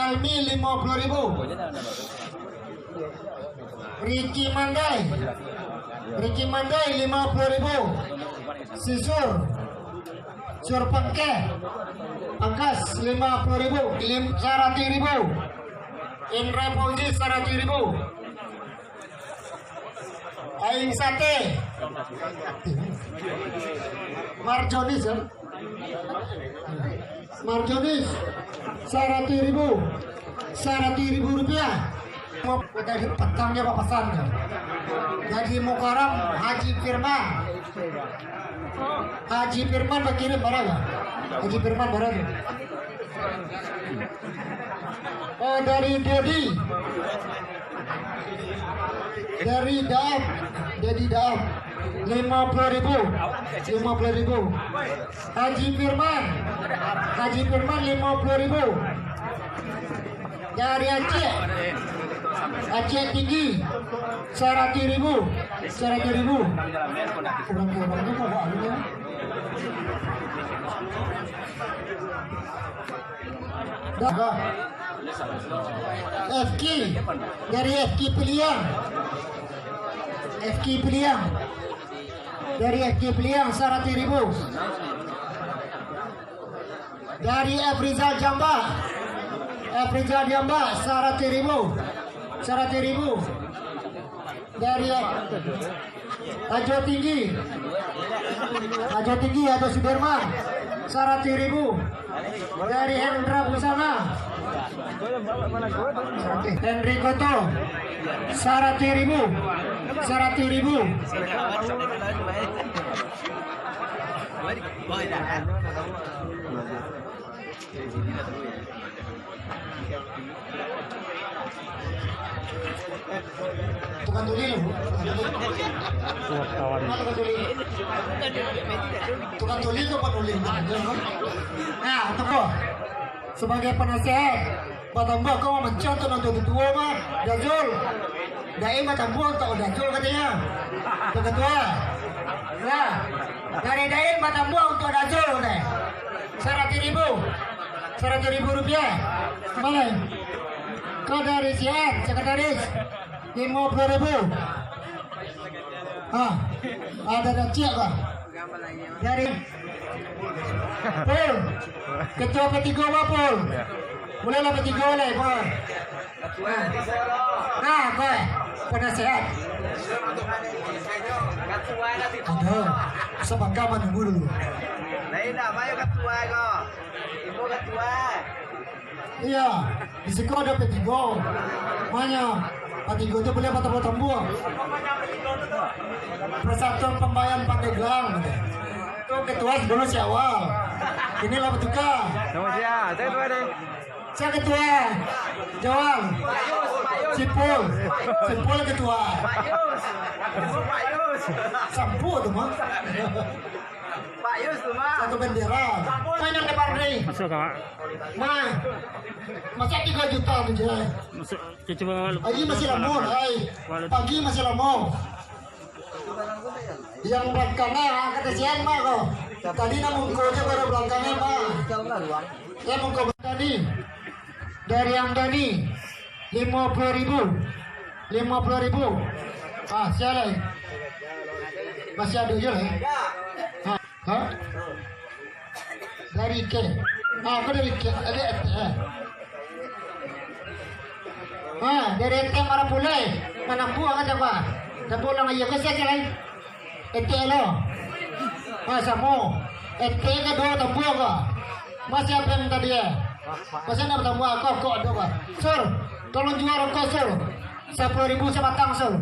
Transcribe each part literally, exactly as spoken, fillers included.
Almi lima puluh ribu. Ricky Mandai. Ricky Mandai lima puluh ribu. Sisur. Sur Pangkeh. Pangkas lima puluh ribu. Lim, saratus ribu. Indra Fauzi saratus ribu. Aing Sate. Marjonis, ya? Marjonis, saratus ribu. Saratus ribu rupiah. Mau dari petangnya apa pesan? Jadi Mukarram Haji Firman. Haji Firman bakirim bara lah. Haji Firman bara tu. Oh, dari Dedi. Dari Daam. Dedi Daam. Lima puluh ribu. Lima puluh ribu. Haji Firman. Haji Firman lima puluh ribu. Dari Aceh. Aceh Tinggi. Saratus ribu. Saratus ribu. Kurang-kurangnya kok, Pak, ini, ya. Dah. F K. Dari F K Piliang. F K Piliang. Dari F K Piliang saratus ribu. Dari Afrizal Jamba. Afrizal Jamba saratus ribu. Saratus ribu. Dari Ajo Tinggi. Ajo Tinggi, Ajo Sudirman. Saratus ribu. Dari Hendra Busana. Henry Koto. Saratus ribu. Saratus ribu. Tukang tuli lu. Tukang tuli. Tukang tuli. Tukang tuli tu penulis. Nah, tunggu. Sebagai penasehat, batambuah kau mamancang tu nan tuo-tuo mah, Dazul. Daim batambuah untuak Dazul katonyo. Tu ketua. Nah, dari Daim batambuah untuak Dazul katonyo. Saratus ribu. Saratus ribu rupiah. Mana? Kau dari Sian, sekretaris. Lima puluh ribu. Ah, ada dah ciak kah? Dari Pul. Ketua P tiga mah, Pul. Bolehlah P tiga lah, Pul. Nah, nah, kau, eh, penasehat. Ada. Sabangka manunggu dulu. Lain dah, bayo ketua ko. Ibu ketua. Iya, di siko ado P tiga. Manya, P tiga tu buliah batambuah-tambuah. Persatuan Pambayan Pandeglang. Tu ketua sebelum si awal. Inilah bertukar. Nama sia? Saya ketua deh. Saya ketua. Jawal. Sipul. Sipul ketua. Sampu tu mah. Pak Yus tu mah. Satu bendera. Mana depan ni? Masuk, Kak. Mah, masa tiga juta tu je. Masuk, cuci bawah lu. Pagi masih lama, hai. Pagi masih lama. Yang belakangnya, ah, kata sian mah kau. Tadi nak mungko je baru belakangnya, mah. Ya, mungko tadi. Dari yang tadi, lima puluh ribu. Lima puluh ribu. Ah, siapa lagi? Masih ada je lah, ya? Ah. Ha? Dari K. Ah, aku dari K. Ada F T L. Ha, dari F T L marah pulai. Mana buah kata apa? Tapi ulang aja ke saya jalan. F T L lo. Ha, sama. F T L ke dua tambah ke? Masih apa yang tadi ya? Masih nak tambah kok kok ada apa? Sur, tolong jual rokok, Sur. Sepuluh ribu sebatang, Sur.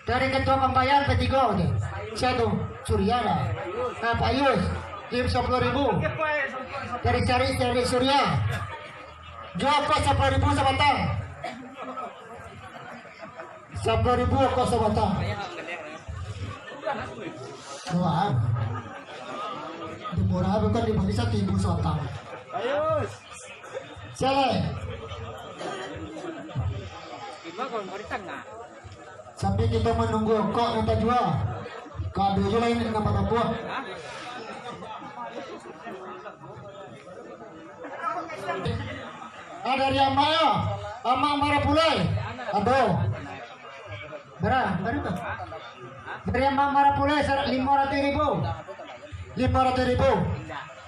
Dari ketua pambayan P tiga tu. Sia tu? Surya lah. Nah, Pak Yus, tim sepuluh ribu. Dari Syarif, dari Surya. Jual kos sepuluh ribu sabatang. Sepuluh ribu kos sabatang. Wah. Di murah bukan di Bali satu ribu sabatang. Selai. Sambil kita menunggu kok kita jual. Kado je lain dengan patah buah. Dari amak, amak Marapulai. Ado. Bara? Bara? Dari amak Marapulai sar-, limo ratuih ribu. Limo ratuih ribu.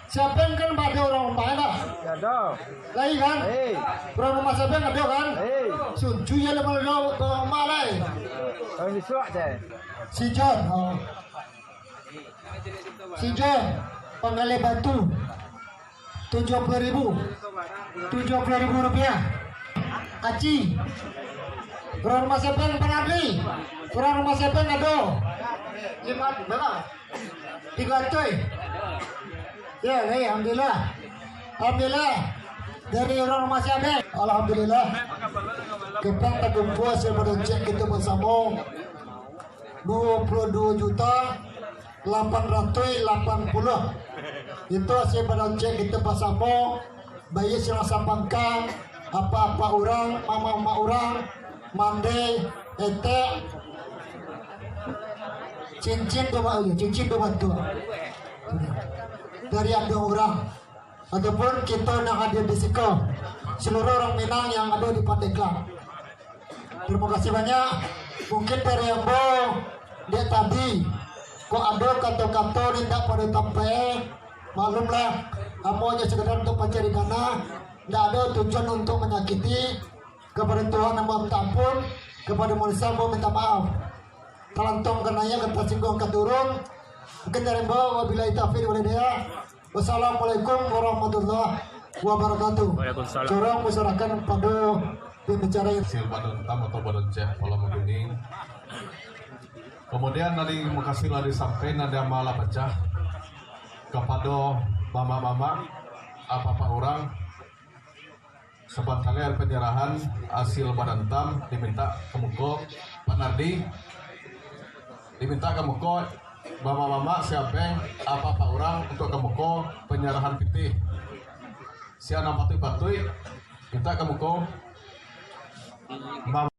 Siapa yang kan pada orang rumah lah? Ado. Lai kan? Hei. Orang rumah siapa yang ado kan? Hei. Suncu ya lima ribu orang rumah lai. Kalau disuak deh. Si John. Oh. Si John, Panggalih Batu, tujuh puluh ribu. Tujuh puluh ribu rupiah. Aci. Urang rumah siapa yang pernah beli? Urang rumah siapa yang ado? Lima, berapa? Tiga ratus. Ya, ya, alhamdulillah. Alhamdulillah. Dari urang rumah siapa? Alhamdulillah. Kita terkumpul hasil badan cek kita bersama. Dua puluh dua juta lapan ratus lapan puluh. Itu hasil badan cek kita basamo, baiak silang sapangka, apak-apak urang, mamak-mamak urang, mandeh, etek, cincin tu, Mak, cincin tu bantu. Dari ado urang. Ataupun kito nan hadir di siko, seluruh urang Minang yang ado di Pandeglang. Terima kasih banyak. Mungkin dari ambo, dek tadi, kok ado kato-kato nan indak pado tampek, maklumlah, ambo hanyo sekedar untuk pancari dana, indak ado tujuan untuk manyakiti. Kepada Tuhan ambo minta ampun, kepada manusia ambo minta maaf. Talantang ka naiak, ka tasingguang ka turun. Mungkin dari ambo, wabillahi taufiq wal hidayah. Wassalamualaikum warahmatullahi wabarakatuh. Waalaikumsalam. Corong masyarakat pado pembicara yang Hasil badan tam atau badan cek pala maguning. Kemudian dari makasih lah disampaikan, dari amak lah pacah kepada mamak-mamak, apak-apak urang. Sabantaran penyerahan hasil badan tam diminta ka muko Pak Nardi, diminta ka muko mamak-mamak siapa yang apak-apak urang untuk ka muko penyerahan pitih. Sia nan patuik-patuik minta ka muko.